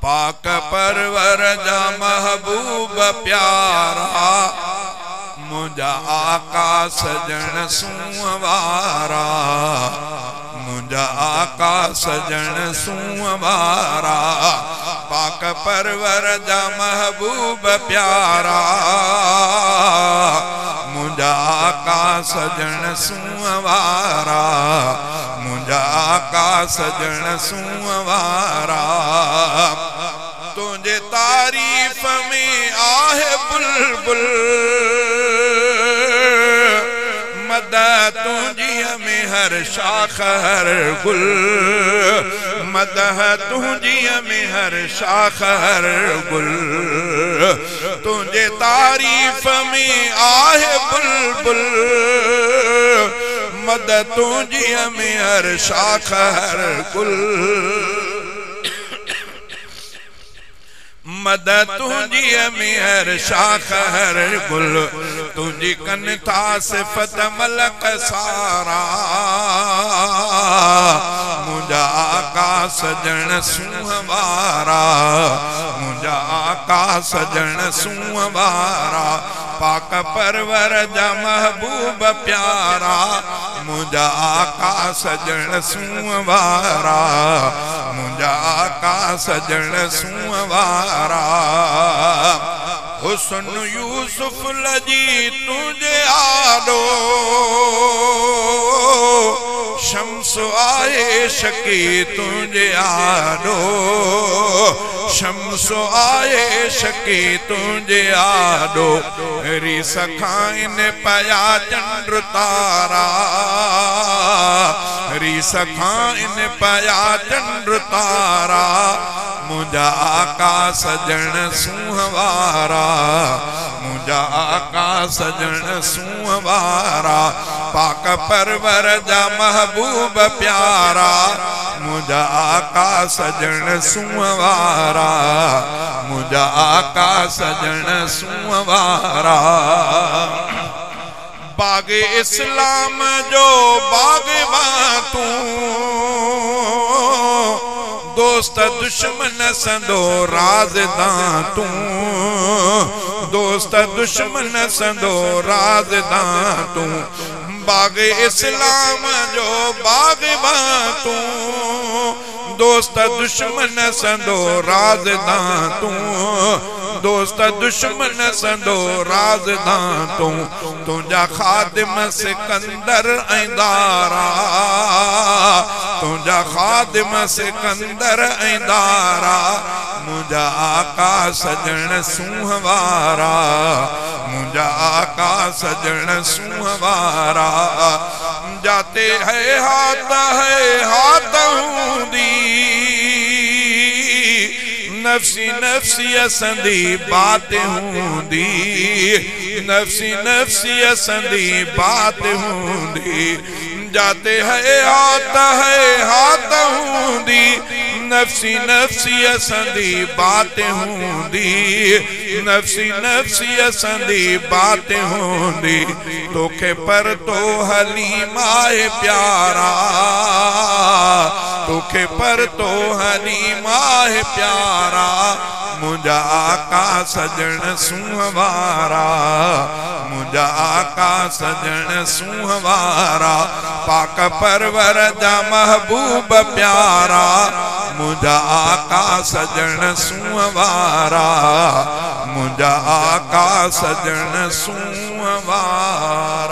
पाक परवर जा महबूब प्यारा, मुंहिंजा आका सजण सूंहं वारा, मुंहिंजा आका सजण सूंहं वारा। पाक परवर जा महबूब प्यारा, मुंहिंजा आका सजण सूंहं वारा, मुंहिंजा आका सजण सूंहं वारा। तुंहिंजे तारीफ़ में आहे बुलबुल, मदह तुंहिंजीअ में हर शाख हर गुल, मदह तुंहिंजीअ में हर शाख हर गुल। तुंहिंजे तारीफ़ में आहे बुलबुल, मदह तुंहिंजीअ में हर शाख हर गुल, मदद तुंहिंजीअ में हर शाख हर गुल। तुंहिंजी कन था सिफ़त मलक सारा, मुंहिंजा आका सजण सूंहं वारा, मुंहिंजा आका सजण सूंहं वारा। पाक परवर जा महबूब प्यारा, मुंहिंजा आका सजण सूंहं वारा, मुंहिंजा आका सजण सूंहं वारा। हुस्न यूसुफ लजी तुंहिंजे आॾो, शम्स आहे शकी तुंहिंजे आॾो, शम्स आहे शकी तुंहिंजे आॾो। रीस खाइनि पिया चंड तारा, रीस खाइनि पिया चंड तारा। मुंहिंजा आका सजण सूंहं वारा, मुंहिंजा आका सजण सूंहं वारा। पाक परवर जा महबूब प्यारा, मुंहिंजा आका सजण सूंहं वारा, मुंहिंजा आका सजण सूंहं वारा। बाग़ इस्लाम जो बाग़बान तूं, दोस्त दुश्मन संदो राज़दान तूं, दोस्त दुश्मन संदो राज़दान तूं। बाग़ इस्लाम जो बाग़बान तूं, दोस्त दुश्मन संदो राज़दान तूं, दोस्त दुश्मन संदो राज़दान तूं। तुंहिंजा ख़ादिम सिकंदर ऐं दारा, तुंहिंजा ख़ादिम सिकंदर ऐं दारा। मुंहिंजा आका सजण सूंहं वारा, मुंहिंजा आका सजण सूंहं वारा। जाते है हाथ हूंदी, नफ़्सी नफ़्सी असंदी बात हूंदी, नफ़्सी नफ़्सी असंदी बात हूंदी। जाते है हाथ हूंदी, नफ़्सी नफ़्सी असंदी बात हूंदी, नफ़्सी नफ़्सी असंदी बात हूंदी। तोखे पर तो हलीम आहे प्यारा, तोखे पर तो हलीम आहे प्यारा। मुंहिंजा आका सजण सूंहं वारा, मुंहिंजा आका सजण सूंहं वारा। पाक परवर जा महबूब प्यारा, मुंहिंजा आका सजण सूंहं वारा, मुंहिंजा आका सजण सूंहं वारा।